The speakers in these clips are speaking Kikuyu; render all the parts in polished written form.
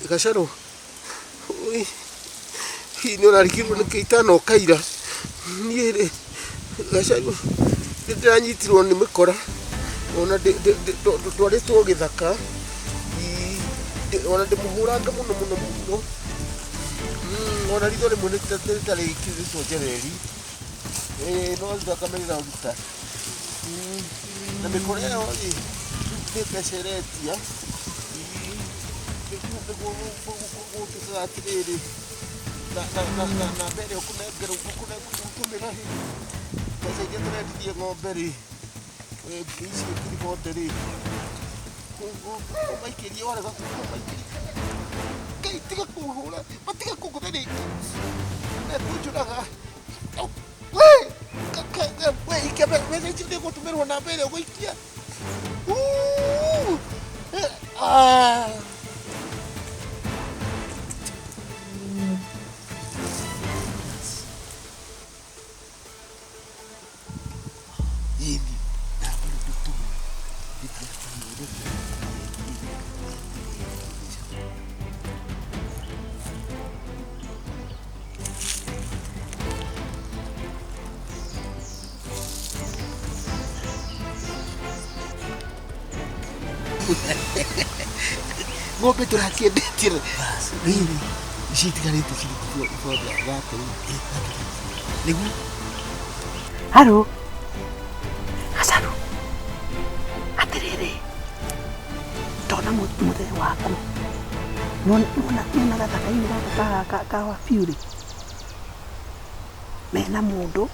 Gacarũ, ũi, hihi nĩ ũrarigirwo nĩkĩ itanoka ira? Niĩ rĩ, Gacarũ, nĩ ndĩranyitirwo nĩ mĩkora, ona ndwarĩtwo gĩthaka, ona ndĩmũhũrange mũno mũno mũno, ona ritho rĩmwe nĩ ta rĩkĩrĩtwo njereri, ĩĩ no thakame ĩraruta. Na mĩkora ĩyo rĩ, nĩ mbeca ĩretia, nĩguo gũtuĩkaga atĩrĩrĩ, namba ĩrĩa ũkũnengerwo ũgũtũmĩra rĩ, mbeca iria tũrendirie ng'ombe rĩ, icio 40 rĩ, ũmaikĩrie warega kũmaikĩria, Ngai tiga kũhũra, matige kũngũtha rĩngĩ, mekũnjũraga. We, we, ikia mbeca icio nĩ ũgũtũmĩrwo namba ĩrĩa ũgũikia. Uu, eh, ah. Ĩni, namba rĩu ndũtũme. Ng'ombe tũrakĩendetie rĩrĩ ici itigarĩte ciringi ibonde thate nĩguo. Haro, Gacaru, atĩrĩrĩ, ndona mũthee waku, nĩwona gathaka-inĩ gaka ka Wabiurĩ, mena mũndũ,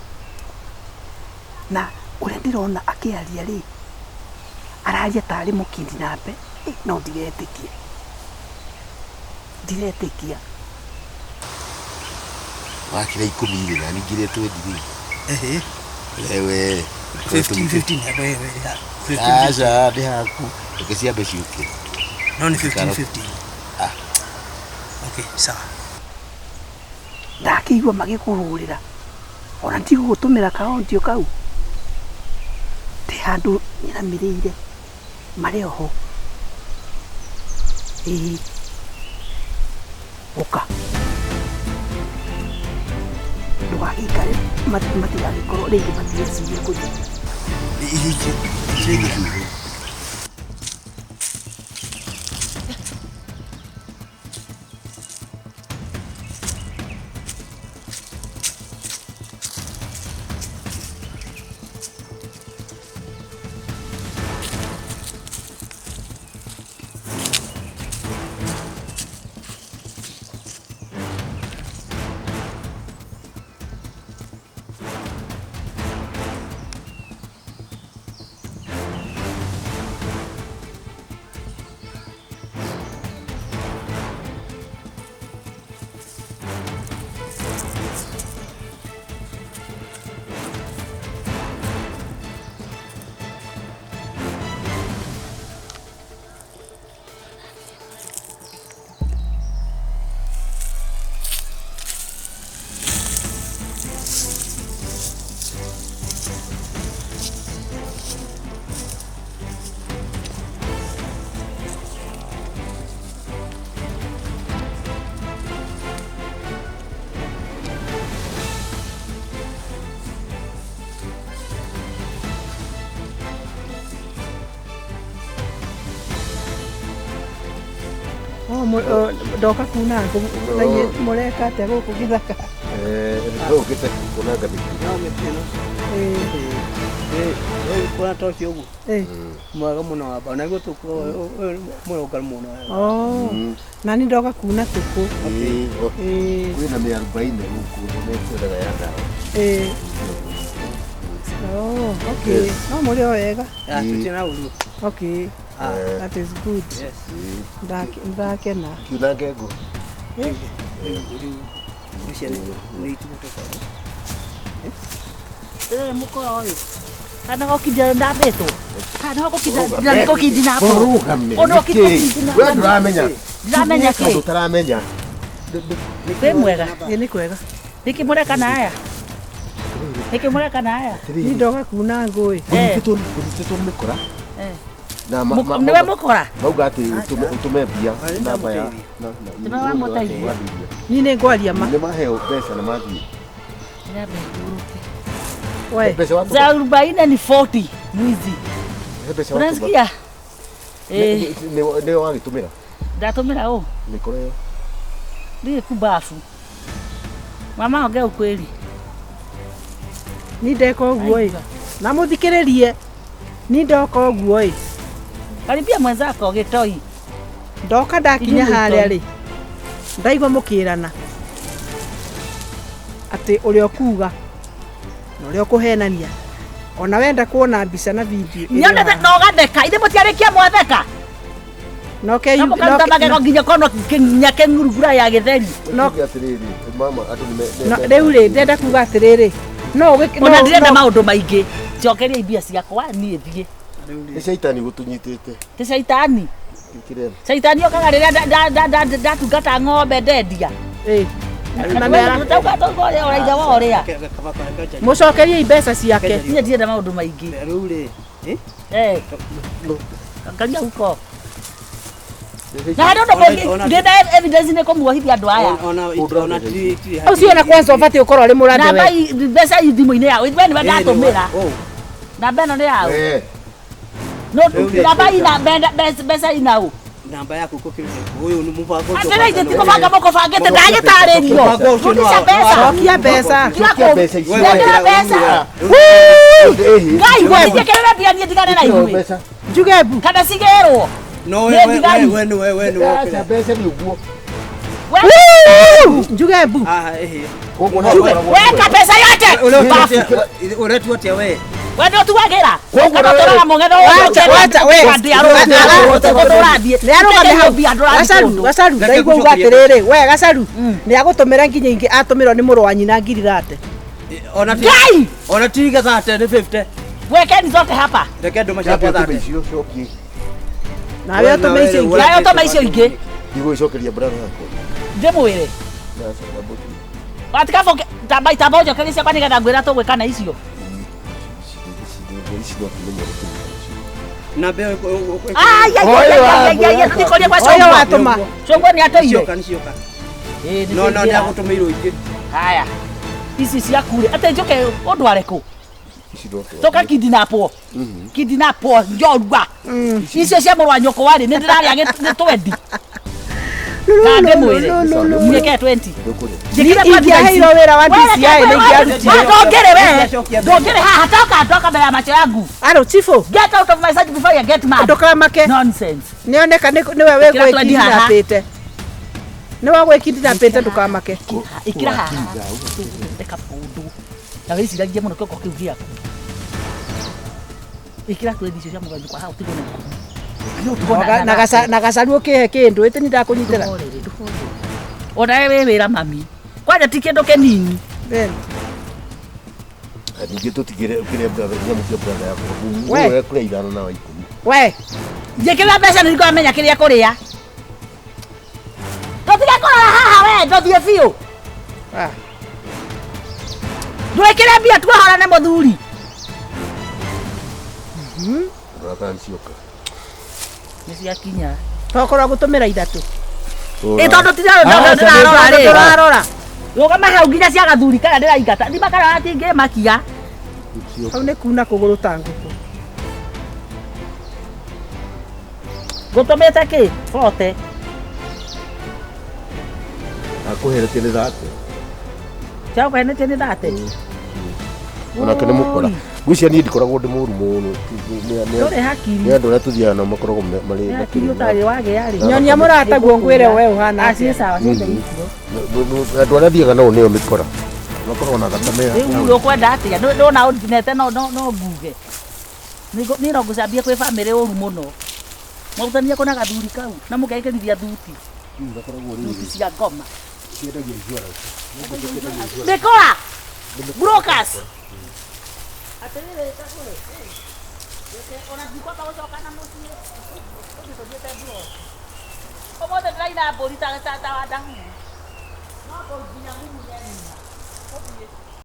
na ũrĩa ndĩrona akĩaria rĩ, araria tarĩ mũkindinape, no ndiretĩkia, ndiretĩkia. Wakĩra 10 rĩ, na ningĩ rĩ 20 rĩ. Ehe. Wewe. 15 15 yakwa ĩyo ĩrĩ ha. 15. Aca, ndĩ haku. Reke ciambe ciũke. No nĩ 15 15. Ah. Okay, sawa. Ndakĩigua magĩkũhũrĩra, ona ndigũgũtũmĩra kaondio kau, ndĩ handũ nyinamĩrĩire marĩ oho. Ĩĩ, ũka ndũgagĩikare matigagĩkorwo rĩngĩ matireciria kũthiĩ. Ihinge. Ihinge. Oh, ndoka kuna ngũ na inyuĩ mũreka atĩa gũkũ gĩthaka? Ũkĩte kũnanga mĩtĩ. No mĩtĩ ĩno. Ĩĩ. Ĩĩ, kũna ta ũcio ũguo. Ĩĩ. Mwega mũno wa mbaũ. Naguo tũkũ mũrũngaru mũno. Oh, nani ndoka kuna tũkũ. Ĩĩ. Kwĩna mĩarubaine gũkũ nĩmekwendaga ya ndawa. Ĩĩ. Oh, okay. No mũrĩ o wega. Ah, tũtirĩ na ũru. Okay. Ah. That is good. Yes. Ndakena. Kiunange ngũ. Eh? Rĩu rĩu ciana nĩ itugũtoka. Rĩrĩ mũkora ũyũ. Kana gũkinda ndambĩtwo. Kana gũkinda gũkinda Ũrũgame. Ona Nĩkĩ? We ndũramenya. Ndiramenya kĩ? Kaũndũ ũtaramenya. Wĩ mwega. Ĩĩ nĩ kwega. Nĩkĩ mũreka na aya? Nĩkĩ mũreka na aya? Ni ndoka kuna ngũ ĩ. Ngũnyitĩtwo nĩ mĩkora. Eh. Na Nĩwe mũkora. Mauga atĩ ũtũme mbia namba ya Nĩwe wamũteithia. Niĩ nĩ ngwaria ma. Nĩ maheo mbeca na mathiĩ. We. Mbeca watũma. Za 40 ni 40 mwizi. He mbeca watũma. Unasikia? Eh, Nĩ wagĩtũmĩra. Ndatũmĩra ũ? Mĩkora ĩyo. Ndiĩ kubafu. Mama, ongea ukweli. Ni ndeka ũguo ĩ. Na mũthikĩrĩrie. Ni ndoka ũguo ĩ. Karibia mwenzako gĩtoi. Ndoka ndakinya Inyuĩ harĩa mũitoi. rĩ. Ndaigua mũkĩrana. Atĩ ũrĩa ũkuga na ũrĩa ũkũhenania. Ona wenda kuona mbica na video. Ĩrĩ Nyonete haha. na ũgatheka. Ithe mũtiarĩkia mwatheka. No ke Na mũkaruta magego nginya kono nginya kĩng'urugura ya gĩtheri. No- Tuge atĩrĩrĩ, mama andũ nĩ no rĩu rĩ ndenda kuga atĩrĩrĩ. No ũgĩ Ona ndirenda maũndũ maingĩ. Njokeria mbia ciakwa niĩ thiĩ. Nĩ caitani gũtũnyitĩte. Ti caitani. Kĩrĩa. Caitani okaga rĩrĩa ndatungata ng'ombe ndendia. Ĩ. Na nĩ Tauga tauga ũrĩa ũraiga wa ũrĩa. Mũcokerie mbeca ciake. Niĩ ndirenda maũndũ maingĩ. Rĩu rĩ, eh? Eh. Angalia huko. Na harĩ ũndũ mũngĩ ndĩna evidence nĩ kũmuohithia andũ aya. Ona ti ti. Ũcio ona kwanza ũbatiĩ ũkorwo ũrĩ mũrathe Namba we. mbeca i thimũ-inĩ yao. We nĩwe ndatũmĩra. Namba ĩno nĩ yao. Eh. No namba ina mbeca ina ũ. Namba yaku kũkĩrĩte. Ũyũ nĩ mũbango ũcio. Atĩrĩ ithe ti kũbanga mũkũbangĩte ndagĩtarĩrio. Mũbango ũcio Rudisha mbeca. Cokia mbeca. Cokia mbeca ici. Nengera mbeca. Ngai gũthiĩ mbia niĩ ndigane na inyuĩ. Mbeca. Njuge mbu. Kana cigĩrwo. No we Nĩ we thigari. we we we nĩ Mbeca wokĩra. mbeca nĩ ũguo. We Njuge mbu. Ah, eh. Koguo no ũkoragwo weka pesa yote. Bafu. Ũretu atĩa we? We ndũtuagĩra. Koguo Kana na we- tũraga mũng'etho Wacha, wacha, we. Ũrathiĩ. Nĩ arũgame hau. Mbia ndũrathiĩ Gacaru, kũndũ. gacaru, Reke ndaigua uga ngũcokerie. atĩrĩrĩ, we gacaru, nĩ agũtũmĩra nginya ingĩ atũmĩrwo nĩ mũrũ wa nyina ngiri thate. Ona ti Ngai! Ona ti gathate nĩ 50. Wekeni zote hapa. Reke ndũma Cokia ciakwa ũtũme thate. icio cokie. Nawe ũtũme icio ingĩ. Nawe ũtũme icio ingĩ. Ndigũgĩcokeria brother yakwa. Ndĩmwĩre. Ndacoka mbũti. Watika tamba itamba ũnjokerie ciakwa nĩgetha ngwĩra tũgwĩka na icio. Ici no tũmenye gũtũmĩra icio. Namba ĩyo Ai, ai, ai, ai, ai, ai, ndikorie kwa Ũyũ Congwa. watũma. Congwa nĩ atũire. Cioka nĩ cioka. Ĩĩ, nĩ No no nĩ tũingĩra. agũtũmĩirwo ingĩ. Haya. Ici ciaku rĩ, atĩ njũke ũndware kũ? Ici no tũ- Tũka kidnapwo. Kidnapwo njorua. Icio cia mũrũ wa nyũkwa rĩ, nĩ ndĩrarĩa nĩ 20. Kana ndĩmwĩre. Njĩke 20. Ndũkũrĩa. Njĩkĩre twenty na ici. Ingĩaheirwo wĩra wa DCI nĩ ingĩarutire. Ndũngĩrĩ we. Ndũngĩrĩ haha toka toka mbere ya macho yangu. Aro chifu, Get out of my sight before you get mad. ndũkamake. Nonsense. Nĩoneka nĩwe Ĩkĩra twendi haha. wĩgwĩkindinapĩte. Nĩwe wĩgwĩkindinapĩte ndũkamake. Ĩkĩra haha. Reka kũndũ. Na wĩciragie mũno kĩongo kĩu gĩaku. Ĩkĩra twendi icio cia mũgeni kwa hau tigwo na ikũmi. Na gacaru ũkĩhe kĩndũ ĩtĩ nĩ ndakũnyitĩra. Ona we wĩ wĩra mami. Kwanja ti kĩndũ kĩnini. Then, Ningĩ tũtigĩre kĩrĩa brother nyamũ cia brother yakwa. We. Wewe kũrĩa ithano na wa ikũmi. We, Njĩkĩrĩra mbeca nĩ ngũmenya kĩrĩa kũrĩa. Tũtige kũrora haha we, ndũthiĩ biũ. Ah. Ndwĩkĩre mbia tuohorane mũthuri. Rora kana nĩ cioka. Nĩ ciakinya. Tokorwo gũtũmĩra ithatũ. Ĩ tondũ ndĩrarora rĩ. Tũrarora. Rũgama hau nginya cia gathuri kana ndĩraingata. Thima kana atingĩmakia. Hau nĩ kuna kũgũrũ ta ngũkũ. Ngũtũmĩte kĩ? Bote. Akũheretie nĩ thate. Ciakũhenetie nĩ thate. Onake nĩ mũkora. Ngwĩciria niĩ ndikoragwo ndĩ mũru mũno. Ndũrĩ hakiri. Nĩ andũ arĩa tũthiaga nao makoragwo marĩ Nĩ hakiri ũtarĩ wagĩa rĩ. Nyonia mũrataguo ngwĩre we ũhana Ah, atĩa. ciĩ sawa ciothe icio. Andũ arĩa thiaga nao nĩo mĩkora. Makoragwo na thakame. Rĩu ũkwenda atĩa? Ndona ũndinete no no no nguge. Niĩ no ngũcambie kwĩ bamĩrĩ ũru mũno. Mwarutanire kũ na gathuri kau na mũkekĩrithia thuti. Thuti cia ngoma. Mĩkora! Brokers! Atĩrĩrĩ kagũre. Ona ndikwamba gũcoka na mũciĩ. Ũthiĩ tũthiĩte bro. Ũmũthĩ ndĩraina mbũri ta wa Ndahuru. No nginya ngumunye nyina. Ũthiĩ.